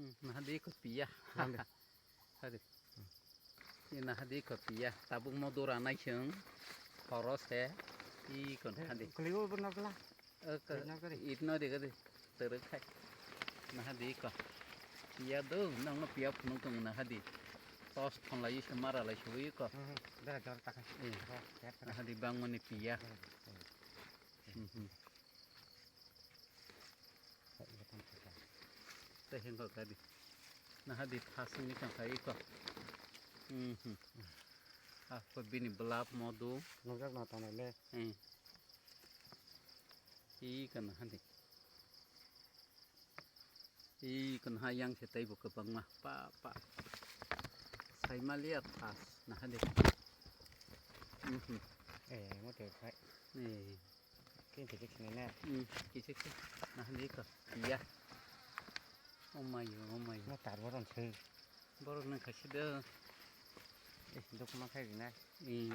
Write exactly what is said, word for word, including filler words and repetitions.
Hmm, naha di ko piya. Nang de. Hadi. Ini naha di ko piya. Tabuk mo dura nai chwng. Horo se. I ko naha di. Kuligo bo nokla. Ito de gadi. Teruk khai. Naha di ko. Piya do, nang no piya phunuk tong naha di. Tos thon lai se mara lai sui ko. Hmm, hmm. Dara jor ta khai. Eh. Oh, ya ta. Naha di bang mani piya. Hmm, hmm. Hmm, hmm. Tei hengkok gadi. Naha di thasung ni tong khai ko. Hmm, hmm. Ah, ko bini belap modu. Nokjak no tongo le. Hmm. Ih, kana hadi. Ih, kana ha yang se taibo kwbangma. Pa, pa. Saimaliya thas, nahadi. Mhm. Eh, mo te khai. Eh. Kin te kis ne na. Hmm, kis kis. Nahadi ka. Iya. Oh my, oh my. Mo tar boron se. Boron nang khaisi de. Eh, dok ma khai na. Eh.